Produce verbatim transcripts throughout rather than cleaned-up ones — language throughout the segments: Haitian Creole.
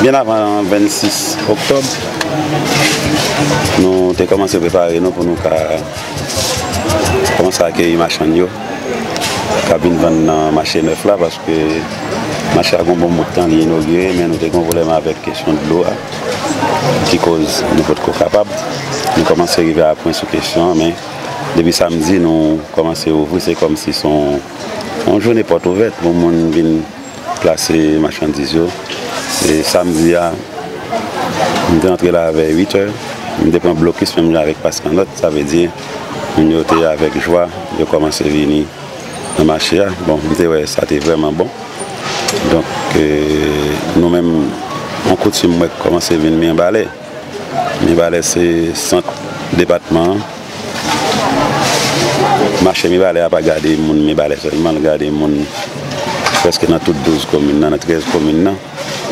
Byen avan vennsis oktòb, nou te kòmanse prepare nou pou nou ka kòmanse akeyi machann yo k ap vin vann nan mache nèf la, paske mache a gen yon bon bout tan li inogire, men nou te gen yon pwoblèm avèk kesyon dlo a, ki koz nou potko kapab. Nou kòmanse rive a pwen sou kesyon an, men depi samdi, nou kòmanse ouvri, se kòmsi se yon, yon jounen pòt ouvèt pou moun vin plase machandiz yo. E samdi a, m te antre la avè uit è, m te pran blokis menm jan avèk Paskanlòt, sa vle di, moun yo te avèk jwa, yo kòmanse vini nan mache a. Bon, m te wè sa te vrèman bon. Donk, e, nou menm, yon koutim m wè k kòmanse vin Mibalè. Mibalè se sant depatman an. Mache Mibalè a pa gade moun Mibalè sèlman, l gade moun prèske nan tout douz komin nan, nan trèz komin nan.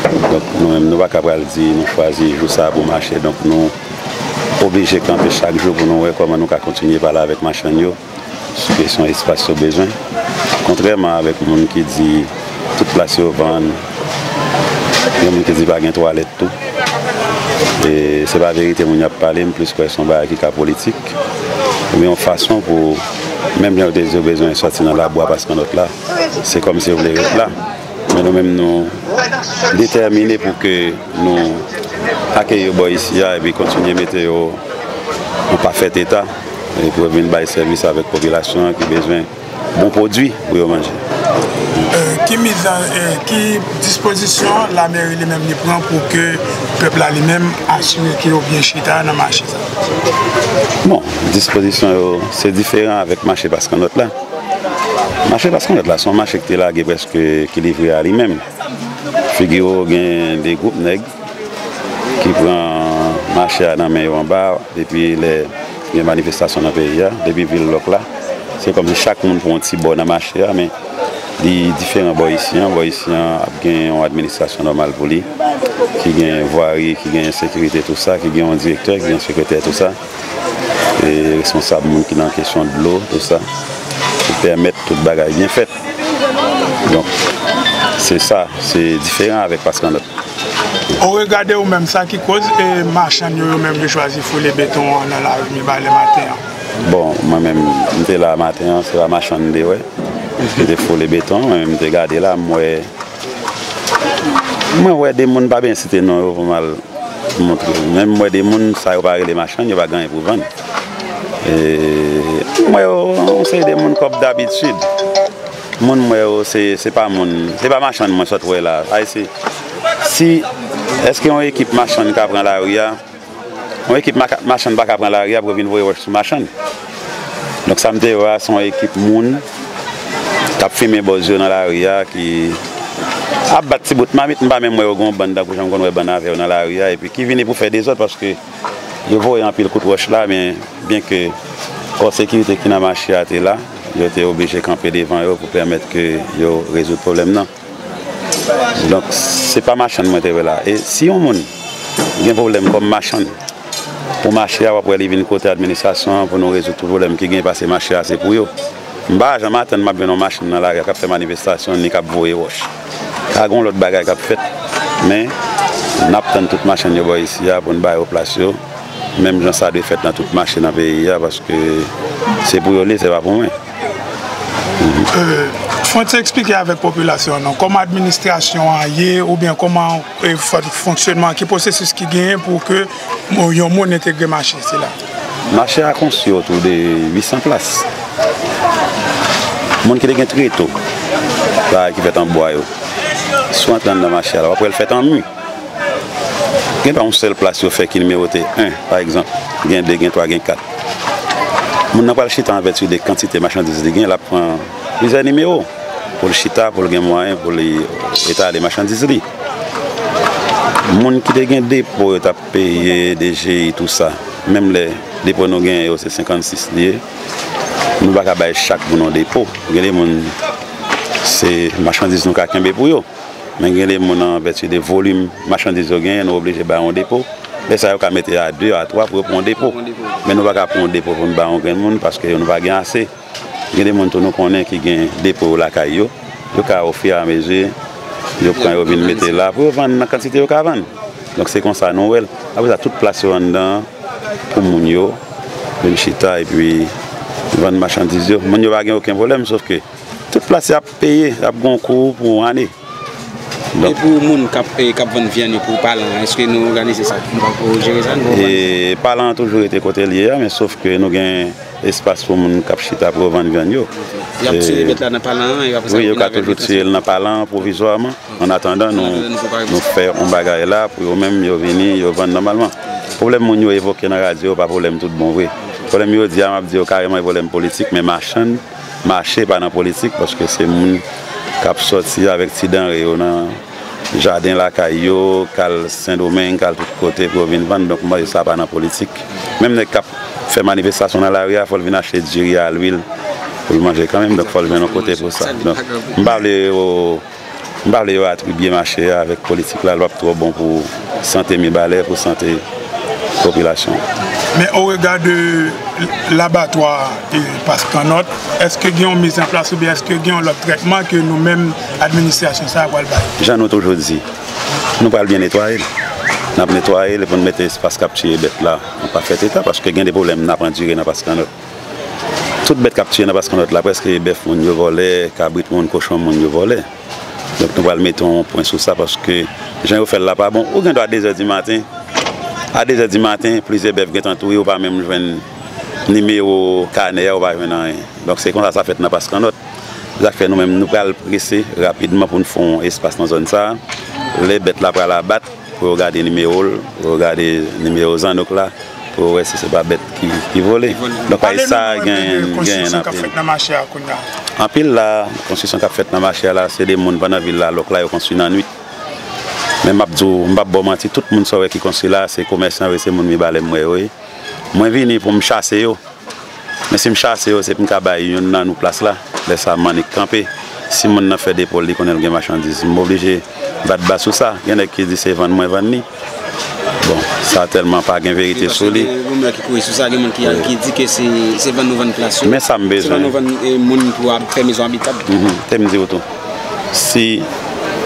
Donk, nou menm, nou pa ka pral di nou chwazi jou sa a pou mache. Donk, nou oblije kanpe chak jou pou nou wè kòman nou ka kontinye pale avèk machann yo sou kesyon espas yo bezwen. Kontrèman avèk moun ki di tout plas yo vann, gen moun ki di pa gen twalèt tou. E se pa verite moun y ap pale, m plis kwè se yon bagay ki ka politik. Oubyen yon fason pou, menm jan yo te di yo bezwen sòti nan labou a Paskanlòt la, se kòmsi yo vle ret la. Men nou menm, nou detèmine pou ke nou akeyi yo bò isi a epi kontinye mete yo an pafè eta, e pou yo vin bay sèvis avèk popilasyon an ki bezwen bon pwodui pou yo manje. Ki mizan, ki dispozisyon lameri li menm li pran pou ke pèp la li menm asire ke yo byen chita nan mache sa? Bon, dispozisyon yo se diferan avèk mache Paskanlòt la. Mache Paskanlòt la se yon mache ki te lage prèske, ki livre a li menm. Figire w gen de gwoup nèg ki pran mache a nan men yo anba depi lè gen manifestasyon nan peyi a, depi vil lòk la. Se kòmsi chak moun pran yon ti bò nan mache a, men li diferan bò isi an. Bò isi an ap gen yon administrasyon nòmal pou li, ki gen vwari, ki gen sekirite, tou sa, ki gen yon direktè, ki gen sekretè, tou sa, e responsab moun ki nan kesyon dlo, tou sa, pou pèmèt tout bagay byen fèt. Donk, se sa, se diferan avèk Paskanlòt. O rega de ou menm, sa ki koz e machann yo, yo menm yo chwazi foule beton an nan lari Mibalè maten an? Bon, mwen menm, m te la maten an, se pa machann m te wè ki te foule beton, mwen menm m te gade la, m wè, mwen wè de moun, m pa byen site non yo pou m al montre w. Men m wè de moun, sa yo pa rele machann, yo pa gen anyen pou vann. E, m wè yo, yon seri de moun kòm dabitid. Moun m wè yo, se, se pa moun, se pa machann mwen sot wè la. Ay, se, si, èske yon ekip machann ka pran lari a? Yon ekip maka-, machann pa ka pran lari a pou yo vin voye wòch sou machann. Donk, sa m te wè a, se yon ekip moun k ap fimen bòz yo nan lari a, ki ap bat ti bout mamit, m pa menm wè yo gen yon bann tankou jan m konn wè bann avè yo nan lari a, epi ki vini pou fè dezòd, paske yo voye anpil kout wòch la, men byenke kò sekirite ki nan mache a te la, yo te oblije kanpe devan yo pou pèmèt ke yo rezoud pwoblèm nan. Donk, se pa machann mwen te wè la. E si yon moun gen pwoblèm kòm machann, pou mache a, w ap wè li vin kote administrasyon an pou nou rezoud tout pwoblèm ki gen, paske mache a se pou yo. M pa janm atann m ap jwenn yon machann nan lari a k ap fè manifestasyon ni k ap voye wòch. Ka gen yon lòt bagay k ap fèt, men n ap tann tout machann yo bò isi a pou n ba yo plas yo, menm jan sa dwe fèt nan tout mache nan peyi a, paske se pou yo li, se pa pou mwen. Fon ti eksplike avèk popilasyon an non, kòman administrasyon an ye, oubyen kòman e, fon-, fonksyonman, ki pwosesis ki genyen pou ke yon moun entegre mache sila? Mache a konstwi otou de uit san plas. Moun ki te gen treto, bagay ki fèt an bwa yo, si w antre anndan mache a la, w ap wè l fèt an mi. Gen pa yon sèl plas yo fè ki nimewote en, pa egzanp, gen de, gen twa, gen kat. Moun nan pral chita an vèti de kantite machandiz li gen, l ap pran plizyè nimewo pou l chita, pou l gen mwayen pou li etale machandiz li. Moun ki te gen depo, yo t ap peye D G I, tou sa. Menm lè depo nou genyen yo se senkannsis li ye, nou pa ka bay chak moun yon depo. Gen de moun, se machandiz nou ka kenbe pou yo. Men gen de moun, an vèti de volim machandiz yo genyen, nou oblije ba yo yon depo. Lè sa a, yo ka mete a de, a twa pou yo pran yon depo. Men nou pa ka pran yon depo pou n ba yon grenn moun, paske nou pa gen ase. Gen de moun tou nou konnen ki gen depo yo lakay yo. Yo ka, ofiramezi, Yo pran, yo vin mete la pou yo vann nan kantite yo ka vann. Donk, se konsa nou wè l. Apre sa, tout plas yo anndan an, pou moun yo vin chita epi vann machandiz yo. Moun yo pa gen okenn pwoblèm, sof ke tout plas y ap peye, y ap gen yon kou pou yon ane. E pou moun k ap, e, k ap vann vyann yo pou palan an, èske nou òganize sa? Nou pa pou jere sa? Nou pa òganize sa? E, palan an toujou rete kote l ye a, men sof ke nou gen espas pou moun k ap chita pou yo vann vyann yo. Y ap tire bèt la nan palan an, e apre sa, wi, yo ka toujou tire l nan palan an pwovizwaman. An atandan, nou, nou fè yon bagay la pou yo menm, yo vini, yo vann nòmalman. Pwoblèm moun yo evoke nan radyo yo pa pwoblèm tout bon vre. Pwoblèm yo di a, m ap di yo kareman, e pwoblèm politik, men machann mache pa nan politik, paske se moun k ap sòti avèk ti danre yo nan jaden lakay yo, k al Sendomeng, k al tout kote pou yo vin vann. Donk, m panse sa pa nan politik. Menm nèg k ap fè manifestasyon nan lari a, fò l vin achte diri a, lwil pou l manje kanmenm. Donk, fò l jwenn yon kote pou sa. Donk, m pa vle yo M pa vle yo atribye mache a avèk politik la, l p ap twò bon pou sante Mibalè, pou sante popilasyon an. Men o rega de labatwa e Pas Kannòt, èske gen yon mizanplas oubyen èske gen yon lòt trètman ke nou menm administrasyon sa a pral bay? Jan nou toujou di, nou pral byen netwaye l. N ap netwaye l pou n mete espas k ap tiye bèt la an pafèt eta, paske gen de pwoblèm n ap andire nan Pas Kannòt. Tout bèt k ap tiye nan Pas Kannòt la, prèske bèf moun yo vòlè, kabrit moun, kochon moun yo vòlè. Donk, nou pral mete yon pwen sou sa, paske jan yo fè l la pa bon. Ou gen dwa de zè di maten, a de zè di maten, plizyè bèf gentan touye, ou pa menm jwenn nimewo kanè a, ou pa jwenn anyen. Donk, se konsa sa fèt nan Pas Kannòt. Sa k fè nou menm, nou pral prese rapidman pou n fè yon espas nan zòn sa a. Lè bèt la pral abat, pou yo gade nimewo l, pou yo gade nimewo zannouk la, pou yo wè si se pa bèt ki, ki vole. Donk, pale sa nou, genyen, genyen anpil. Anpil la, konstriksyon k ap fèt nan mache a la, se de moun pandan vil la lòk la, yo konstwi nan nwit. Men m ap di w, m p ap ba w manti, tout moun sa w wè ki konstwi la, se komèsan yo ye, se moun Mibalè m wè yo ye. Mwen vini pou m chase yo. Men si m chase yo, se pou m ka bay youn nan nou plas la. Lè sa a, m annik kanpe. Si moun nan fè depo l, li konnen l gen machandiz. M oblije bat ba sou sa. Gen nèg ki di se vann mwen vann li. Bon, sa tèlman pa gen verite sou li. Gen goumè ki kouri sou sa, gen moun ki, ki di ke se, se vann nou vann plas yo. Men sa m bezwen. Se vann nou vann, e, moun pou ab-, fè mezon abitab. Mhm. Te m di w tou. Si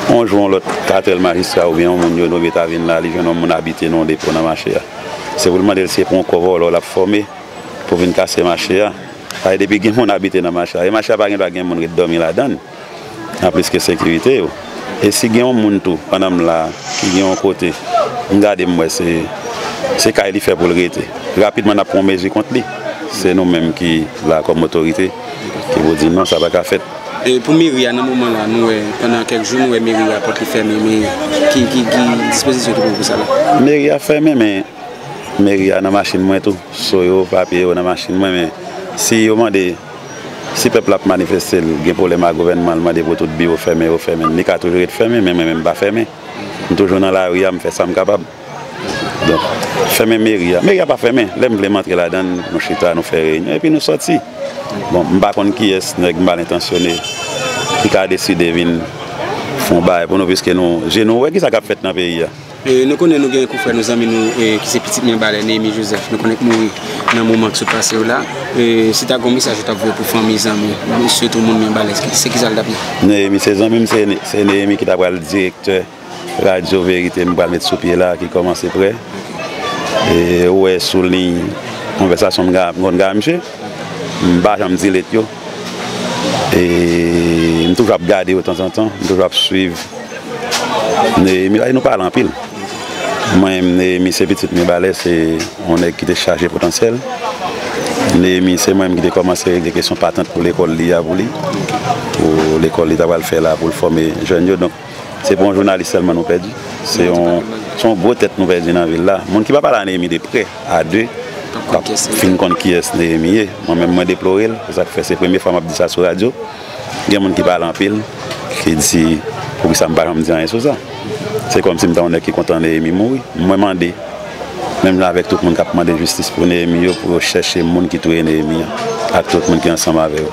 yon jou yon lòt katèl majistra oubyen yon moun yo nonmen ta vin la, li jwenn yon moun abite nan yon depo nan mache a. Se pou l mande l si se pou yon kò vòlò l ap fòme pou vin kase mache a. Sa vle di, depi gen moun abite nan mache a, e mache a pa gen dwa gen moun ret dòmi ladan l, anplis ke sekirite yo. E si gen yon moun tou, pandan m la, ki gen yon kote, m gade m wè se, se kay li fè pou l rete. Rapidman, n ap pran yon mezi kont li. Se nou menm ki la kòm otorite, ki pou di non, sa pa ka fèt. E pou meri a, nan moman la, nou wè, pandan kèk jou, nou wè meri a pòt li fèmen, men ki, ki, ki dispozisyon ki pran pou sa la? Meri a fèmen, men meri a nan machin mwen tou. So yo, papye yo nan machin mwen, men si yo mande, si pèp la ap manifeste, l gen pwoblèm ak gouvènman, l mande pou tout biwo fèmen, yo fèmen. Li ka toujou ret fèmen, men mwen menm m pa fèmen. M toujou nan lari a, m fè sa m kapab. Donk, fèmen meri a. Meri a pa fèmen. Lè m vle m antre ladan l, nou chita, nou fè reyinyon, epi nou sòti. Bon, m pa konn kiyès nèg mal entansyone ki ka deside vin fè yon bagay pou nou, piske nou, je nou wè kisa k ap fèt nan peyi a. E, nou konnen nou gen konfrè nou, zanmi nou, e, ki se pitit Mibalè, Néhémie Joseph, nou konnen k mouri nan moman k sot pase yo la. E, si ta gen yon mesaj ou t ap voye pou fanmi, zanmi, sitou moun Mibalè, se kisa l t ap ye? Néhémie se zanmi m, se, se Néhémie ki ta pral direktè Radyo Verite m pral met sou pye la, ki kòmanse prè. E, ou wè sou liy konvèsasyon m gen, m konn gen ak misye. M pa janm delete yo. E m toujou ap gade yo tanzantan, m toujou ap swiv Néhémie, e nou pale anpil. Mwen menm, Néhémie se pitit Mibalè, se yon nèg ki te chaje potansyèl. Néhémie se mwen menm ki te kòmanse regle kesyon patant pou lekòl li a pou li, pou lekòl li ta pral fè la pou l fòme jèn yo. Donk, se pa yon jounalis sèlman nou pèdi. Se yon, se yon gwo tèt nou pèdi nan vil la. Moun ki pa pale a Néhémie de prè, a de, p ap fin konn kiyès Néhémie ye. Mwen menm, mwen deplore l. Se sa k fè se premye fwa m ap di sa sou radyo. Gen moun ki pale anpil, ki di, poukisa m pa janm di anyen sou sa? Se kòmsi m ta yon nèg ki kontan Néhémie mouri. Mwen mande, menm jan avèk tout moun k ap mande jistis pou Néhémie yo, pou yo chèche moun ki touye Néhémie an, ak tout moun ki ansanm avè yo.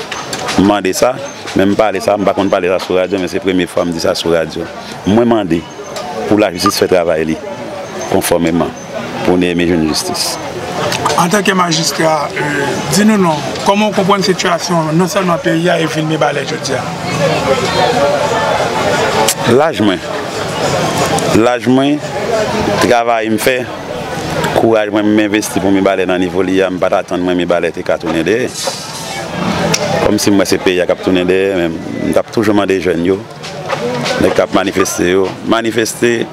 M mande sa, men m pale sa, m pa konn pale sa sou radyo, men se premye fwa m di sa sou radyo. Mwen mande pou lajistis fè travay li konfòmeman, pou Néhémie jwenn jistis. Antanke majistra, e, di nou non, kòman w konprann sitiyasyon non sèlman peyi a e vil Mibalè jodi a? Laj mwen. Laj mwen, travay m fè, kouraj mwen m envesti pou Mibalè nan nivo li a, m pa t atann mwen Mibalè te ka tounen dèyè. Kòmsi m wè se peyi a k ap tounen dèyè, men m t ap toujou mande jèn yo, nèg k ap manifeste yo, manifeste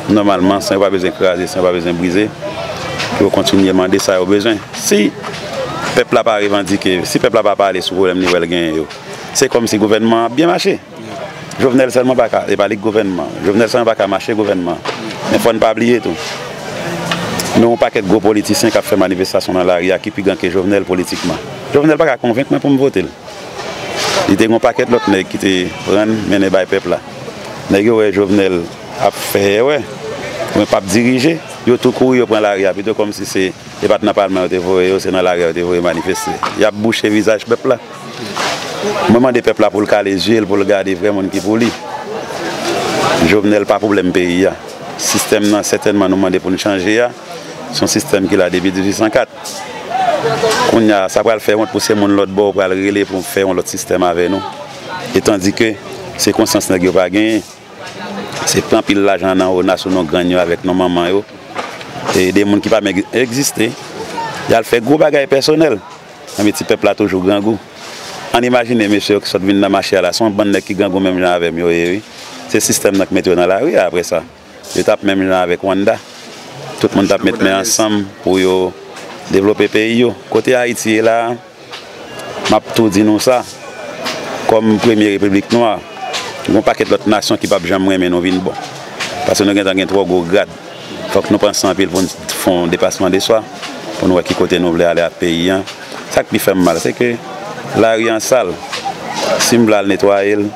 nòmalman, san yo pa bezwen kraze, san yo pa bezwen brize, pou yo kontinye mande sa yo bezwen. Si pèp la pa revandike, si pèp la pa pale sou pwoblèm li wè l genyen yo, se kòmsi gouvènman an ap byen mache. Jovenel sèlman pa ka, e pa li k gouvènman. Jovenel sèlman pa ka mache gouvènman. Men fò n pa bliye tou. Nou yon pakèt gwo politisyen k ap fè manifestasyon nan lari a ki pi gran ke Jovenel politikman. Jovenel pa ka konvenk mwen pou m vote l. Li te gen yon pakèt lòt nèg ki te pran n mennen bay pèp la. Nèg yo wè Jovenel ap fè erè, men p ap dirije. Yo tou kouri, yo pran lari a, pito kòmsi se E pa t nan palman yo te voye yo, se nan lari a yo te voye manifeste. Y ap bouche vizaj pèp la. Mwen mande pèp la pou l kale zye l, pou l gade vrè moun ki pou li. Jovenel pa pwoblèm peyi a. Sistèm nan, sètènman, nou mande pou n chanje a, se yon sistèm ki la depi dizuit san kat. Kounye a, sa pral fè wont pou se moun lòt bò yo pral rele pou fè yon lòt sistèm avè nou. Etandike se konsyans nèg yo pa genyen. Se pran pil lajan nan ona sou non grann yo avèk non manman yo. E de moun ki pa menm egziste, y al fè gwo bagay pèsonèl. Nan men ti pèp la toujou grangou. Ann imajine mesye yo ki sot vin nan mache a la, se yon bann nèg ki grangou menm jan avè m yo ye, wi. Se sistèm nan ki mete yo nan lari a apre sa. Yo t ap menm jan avèk Rwanda. Tout moun t ap met men ansanm pou yo devlope peyi yo. Kote Ayiti ye la a, m ap tou di nou sa, kòm premye repiblik nwa, gen yon pakèt lòt nasyon ki p ap janm renmen nou vin bon. Paske nou gentan gen twò gwo grad. Fòk nou panse anpil pou n fè yon depasman de swa, pou n wè ki kote nou vle ale ak peyi a. Sa k pi fè m mal, se ke lari a sal. Si m vle al netwaye l,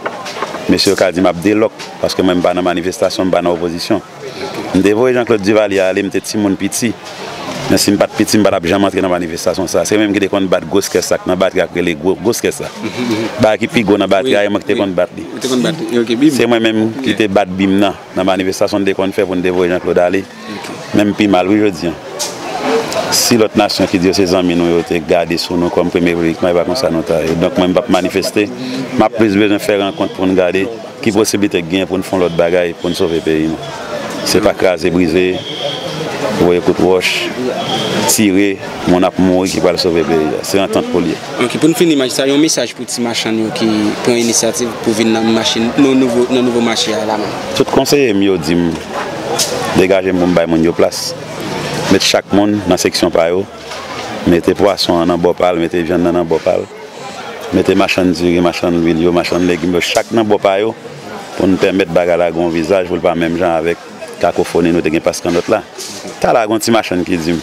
mesye yo ka di m ap delòk, paske mwen m pa nan manifestasyon, m pa nan opozisyon. M te voye Jean Claude Duvalier ale, m te timoun piti. Men si m pa t piti, m pa t ap janm antre nan manifestasyon sa. Se mwen menm ki te konn bat gwo skè sa k nan batri a k rele gwo, gwo skè sa. Bagay ki pi gwo nan batri a, e mwen ki te konn bat li. Ou te konn bat li. Ok, bim. Se mwen menm ki te bat bim nan, nan manifestasyon n te konn fè pou n te voye Jean Claude ale. Ok. Men m pi mal wi jodi a. Si lòt nasyon ki di yo se zanmi nou yo te gade sou nou kòm premye repiblik nwa, e pa konsa nou ta ye. Donk mwen m p ap manifeste. M ap plis bezwen fè rankont pou n gade ki posiblite k genyen pou n fè yon lòt bagay pou n sove peyi nou. Se pa kraze brize, voye kout wòch, tire, moun ap mouri ki pral sove peyi a. Se antant pou l ye. Ok, pou n fini, majistra, yon mesaj pou ti machann yo ki pran inisyativ pou vin nan mache, nan nouvo, nan nouvo mache a la menm. Tout konseye m yo di m degaje m pou m bay moun yo plas. Met chak moun nan seksyon pa yo. Mete pwason an nan bò pa l, mete vyann nan nan bò pa l. Mete machann diri, machann lwil yo, machann legim yo, chak nan bò pa yo, pou n pèmèt bagay la gen yon vizaj, pou l pa menm jan avèk kakofoni nou te gen paskandòt la. Talè a gen yon ti machann ki di m,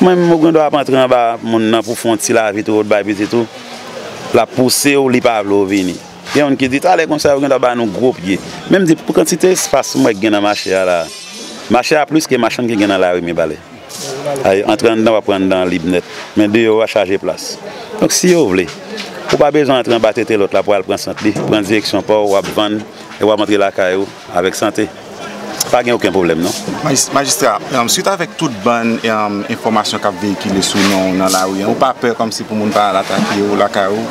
mwen menm ou gen dwa ap antre anba moun nan pou fè yon ti lavit ou bay pitit ou, l ap pouse w, li pa vle w vini. Gen youn ki di, talè konsa yo gen dwa ba nou gwo pye. Men m di, pou kantite espas m wè k gen nan mache a la, mache a plis ke machann ki gen nan lari Mibalè. Ay, antre anndan, w ap pran anndan an lib nèt. Men deyò a chaje plas. Donk, si yo vle, ou pa bezwen antre anba tete lòt la pou al pran sant li. Pran direksyon pa w, w ap vann, e w ap antre lakay ou avèk sante. Pa gen okenn pwoblèm, non. Majis-, majistra, em, swit avèk tout bann, em, enfòmasyon k ap veyikile sou non w nan lari a, ou pa pè kòmsi pou moun pa al atake w lakay ou?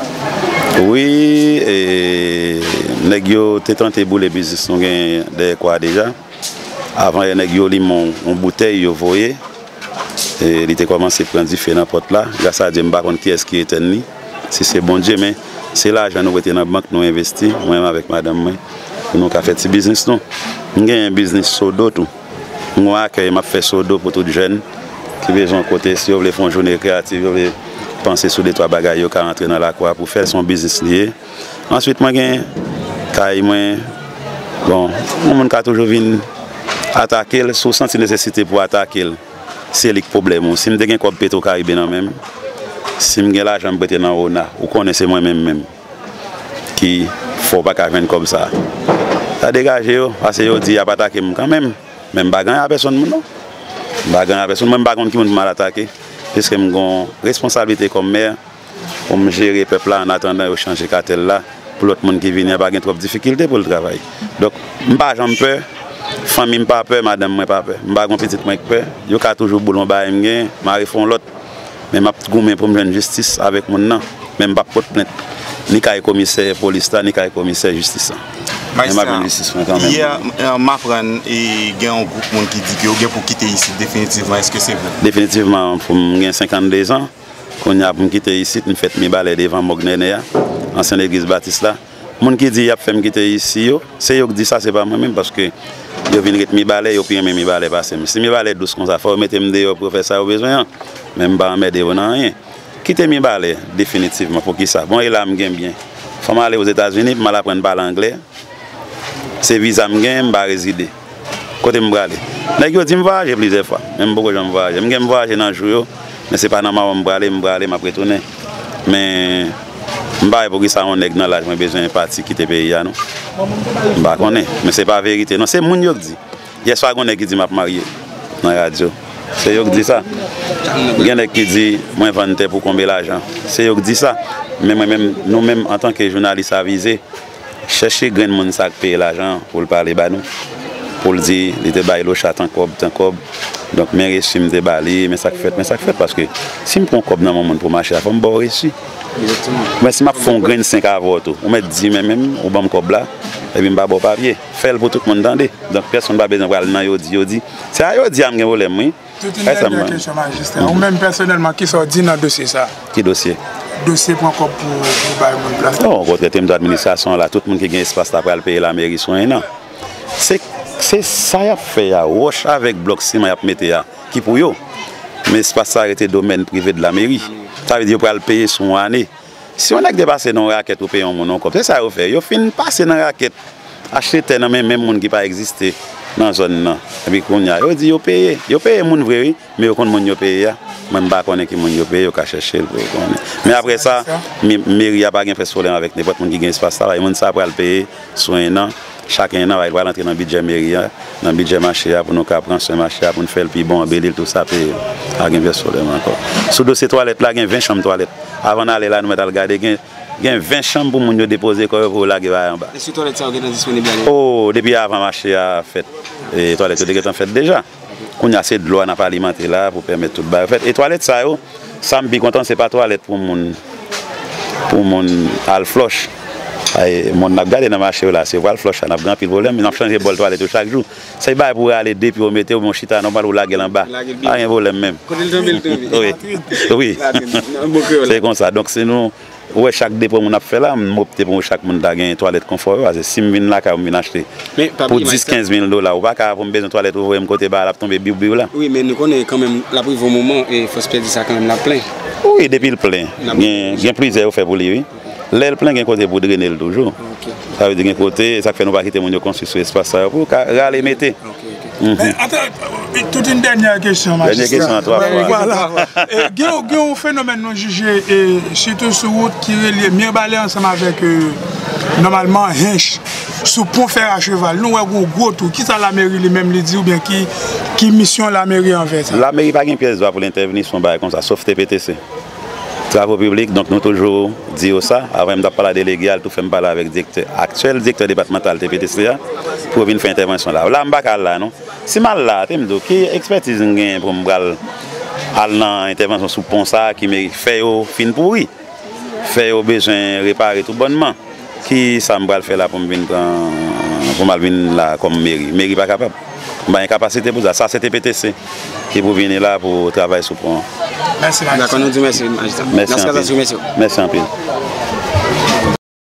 Wi, e, nèg yo te tante boule biznis nou genyen dèyè kwa deja. Avan yè, nèg yo limen yon, yon boutèy, yo voye. E li te kòmanse pran dife nan pòt la. Gras a Dye, m pa konn kiyès ki etèn li. Si se Bondye, men se lajan nou mete nan bank, nou envesti, mwen menm avèk madanm mwen, pou nou ka fè ti biznis nou. M genyen biznis sodo tou. M gon akèy m ap fè sodo pou tout jèn ki bezwen yon kote, si yo vle fè yon jounen rekreyatif, yo vle panse sou de twa bagay, yo ka antre nan lakou a pou fè l, se yon biznis li ye. Answit, mwen gen kay mwen. Bon, yon moun ka toujou vin atake l. Si w santi nesesite pou atake l, se li k pwoblèm ou. Si m te gen kòb Petro Caribe nan men m, si m gen lajan m prete nan ona, ou konnen se mwen menm menm ki fè w pa ka jwenn kòb sa a. Sa degaje yo, paske yo di y ap atake m kanmenm. Men m pa gen anyen a pèsonn moun non. M pa gen anyen a pèsonn. Mwen, m pa konn ki moun pou m al atake. Piske m gen yon responsablite kòm mè, pou m jere pèp la, an atandan yo chanje katèl la, pou lòt moun ki vini an pa gen twòp difikilte pou l travay. Donk, m pa janm pè, fanmi m pa pè, madanm mwen pa pè. M pa gen pitit mwen k pè, yo ka toujou boule yon bagay m genyen, mare fè yon lòt. Men m ap goumen pou m jwenn jistis avèk moun nan. Men m p ap pot plent, ni kay komisè polis la, ni kay komisè jistis la. Men m ap jwenn jistis mwen kanmenm. Yè, m aprann e gen yon gwoup moun ki di ke yo gen pou kite isit definitivman. Èske se vre? Definitivman, pou m gen senkannde zan, kounye a pou m kite isit, m fèt Mibalè devan mòg Nènè a, ansyen legliz batis la. Moun ki di y ap fè m kite isi yo, se yo k di sa, se pa mwen menm, paske yo vin ret Mibalè, yo pi renmen Mibalè pase m. Si Mibalè dous konsa, fò yo mete m deyò pou yo fè sa yo bezwen an. Men m pa anmède yo nan anyen. Kite Mibalè, definitivman. Poukisa? Bon, e la m gen byen. Fò m ale Ozetazini, pou m al aprann pale anglè. Se viza m gen, m pa rezide. Kote m prale? Nèg yo di m vwayaje plizyè fwa, men m poko janm vwayaje. M gen m vwayaje nan jou yo, men se pa nan mawon m prale, m prale, m ap retounen. Men m pa wè poukisa yon nèg nan laj mwen bezwen pati kite peyi a non. M pa konnen, men se pa verite non, se moun yo k di. Yèswa gen yon nèg ki di m ap marye nan radyo. Se yo k di sa. Gen nèg ki di mwen vann tè pou konbe lajan. Se yo k di sa. Men mwen menm, nou menm antanke jounalis avize, chèche grenn moun sa k peye lajan pou l pale ba nou. Pou l di li te bay Locha tan kòb, tan kòb. Donk men resi m te ba li, men sa k fèt, men sa k fèt. Paske si m pran yon kòb nan men yon moun pou mache a, fò m ba w resi. Men si m ap fè yon grenn senk avè w tou, ou mèt di men menm ou ban m kòb la, epi m pa ba w papye. Fè l pou tout moun tande. Donk pèsonn pa bezwen pral nan yo di, yo di. Se a yo di a m gen pwoblèm wi. Tout yon dènyè kesyon majistra. Ou menm pèsonèlman, kisa w di nan dosye sa a? Ki dosye? Dosye pran kòb pou, pou bay moun plas la. Non, okontrè, te m di administrasyon an la, tout moun ki gen espas la pral peye lameri sou en an. Se, se sa y ap fè a, wòch avèk blòk siman y ap mete a, ki pou yo. Men espas sa a rete domèn prive de lameri. Sa vle di yo pral peye sou yon ane. Si yon nèg te pase nan yon rakèt ou peye yon moun yon kòb, se sa yo fè. Yo fin pase nan rakèt, achte tè nan men menm moun ki pa egziste nan zòn nan. Epi kounye a, yo di yo peye. Yo peye moun vre wi, men yo konn moun yo peye a. Mwen m pa konnen ki moun yo peye, yo ka chèche l pou yo konnen. Men apre sa, meri a pa gen pwès pwoblèm avèk nenpòt moun ki gen espas travay. Moun sa a pral peye sou en an. Chak en an, li pral antre nan bidjè meri a, nan bidjè mache a, pou nou ka pran swen mache a, pou n fè l pi bon, anbeli l, tou sa peye. Pa gen pwès pwoblèm ankò. Sou dosye twalèt la, gen ven chanm twalèt. Avan n ale la, nou mèt al gade, gen, gen ven chanm pou moun yo depoze kò yo, pou yo lage bagay anba. Èske twalèt sa yo gentan disponib la deja? O, depi avan mache a fèt, e, twalèt yo te gentan fèt deja. Kounye a, se dlo a n ap alimante la pou pèmèt tout bagay fèt. E twalèt sa yo, sa m pi kontan, se pa twalèt pou moun, pou moun al flòch. Ay, moun n ap gade nan mache yo la, si yo pral flòch la, n ap gen anpil pwoblèm, n ap chanje bòl twalèt yo chak jou. Se bagay pou rale de pye w mete, oubyen w chita nòmal, ou lage l anba. Pa gen pwoblèm menm. Kote l tonbe, l tonbe. Wi. Wi. Se konsa. Donk, si nou Ou wè chak depo moun ap fè la, m opte pou chak moun ta gen twalèt konfò yo, paske si m vin lakay ou m vin achte pou dis, kenz mil dola, ou pa ka pou m bezwen twalèt ou voye m kote ba l ap tonbe biw biw la. Wi, men nou konnen kanmenm l ap rive yon moman e fòs pèdi sa kanmenm l ap plen. Wi, depi l plen, gen, gen plizyè yo fè pou li wi. Lè l plen gen kote pou drene l toujou. Sa vle di gen kote, sa k fè nou pa kite moun yo konstwi sou espas sa yo pou ka rale mete. Men, atann, tout yon dènyè kesyon, majistra. Dènyè kesyon an twa fwa. Vwala. E, gen, gen yon fenomèn nou jije, e, sitou sou wout ki relye Mibalè ansanm avèk, e, nòmalman, Hench, sou pon fè a cheval. Nou wè gen yon gwo twou. Kisa lameri li menm li di oubyen ki, ki misyon lameri anvè sa? Lameri pa gen pyès dwa pou l entèvni sou yon bagay konsa, sof T P T C. Travo piblik, donk nou toujou di yo sa. Avan m t ap pale a delege a, l tou fè m pale avèk direktè, aktyèl direktè depatmantal T P T C a, pou yo vin fè entèvansyon la. La, m pa ka al la, non. Si m al la, te m di w, ki ekspètiz m genyen pou m pral al nan entèvansyon sou pon sa a ki meri fè yo fin pouri, fè yo bezwen repare toubònman? Kisa m pral fè la pou m vin pran, pou m al vin la kòm meri? Meri pa kapab. M pa gen kapasite pou sa. Sa se T P T C ki pou vini la pou travay sou pon an. Mèsi, majistra. Dakò, nou di mèsi, majistra. Mèsi anpil. Mèsi anpil.